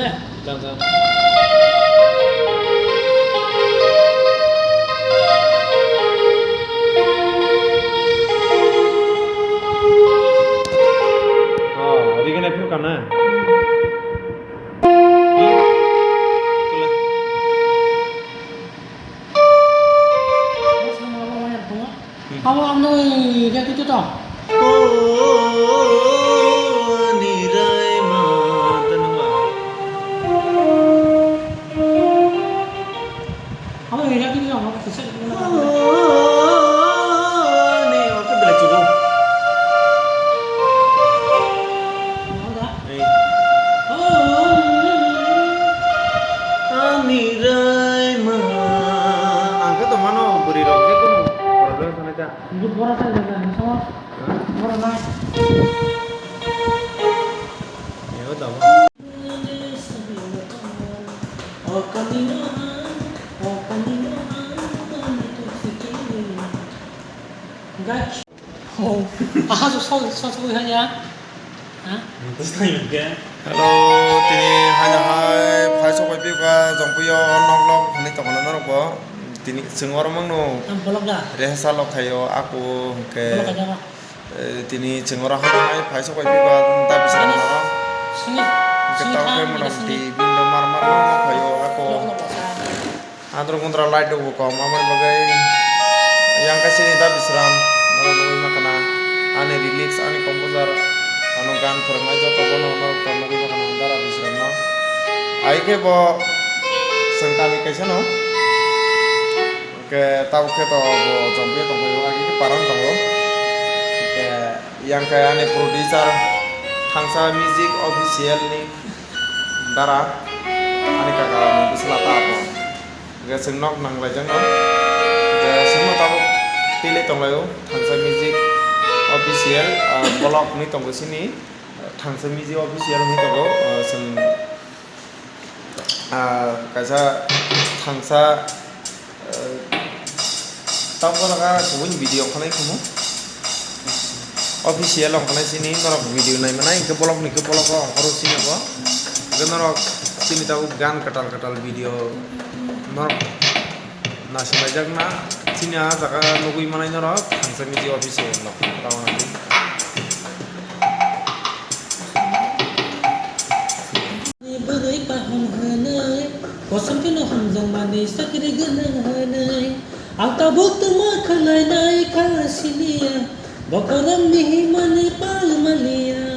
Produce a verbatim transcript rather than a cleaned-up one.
Jang, jang. Oh, adi kena phuru kana? Abo ang noi dia tu tu to. Oh, ni rai ma, tanu ma. Abo ni dia tu tu to, abo tu se. Oh, ni, oke, bela cukup. Abo da? Ani rai ma. Ang khe tongmano bwrwi rok je kono problem sanai ta. Bora ta jaga ni sama. Bora nai. Yo da. Gak. Oh, aha so so so so ya. Ha? Hello, tini haino hai phai sok bai pika jongpui o nok nok hwnwi tongmani norok bo. Tini chwng oro mangno. Ang bolok da. Rehearsal rok khaio aku hwnkhe. Bolok da ba. Eh, tini chwng oro haino hai phai sok bai pika ta bising no. Sini. Hwnkhe sini tamo khe thang, motamoti sini. Bindo mar mar no khaio aku. Bolok da ba sa. Andro gundra light rok bo kom, aboni bagwi yang kaisa ni da bisram, norok nugwi mankha na, ani lyrics, ani composer, ano gan phwrwngnai joto bono norok tong nugwi mankha na, dara bisram no. Ai khe bo chwng kami kaisa no, hwnkhe tabuk khe to bo chongwi tongphai o, agi khe paran tongo. Hwnkhe yang khe ani producer, Thangsa Music Official ni dara, ani kaka ni bwsla ta abo. Hwnkhe chwng nok nang laijak no. Hwnkhe chwngno tabuk twi lai tong lai o, Thangsa Music Official, ah, vlog hwnwi tongo chini. Thangsa Music Official hwnwi tongo, ah, chwng, ah, kaisa Thangsa, ah, tabuk no kha kubun video ongkha nai khumu. Official ongkha nai chini, norok video nai manai, hwnkhe vlog ni khe vlog o ongkhoro chini bo. Hwnkhe norok chini tabuk gan kwtal kwtal video norok naisinglaijak na, chini ah jaga nugwi manai norok Thangsa Music Official no. Bwrwi kaham hwnwi, kosom kheno hamjakmani chakri gwnang hwnwi. Ang tabuk tongma khwlainai kha siniya, bokorokni himani pal maliya.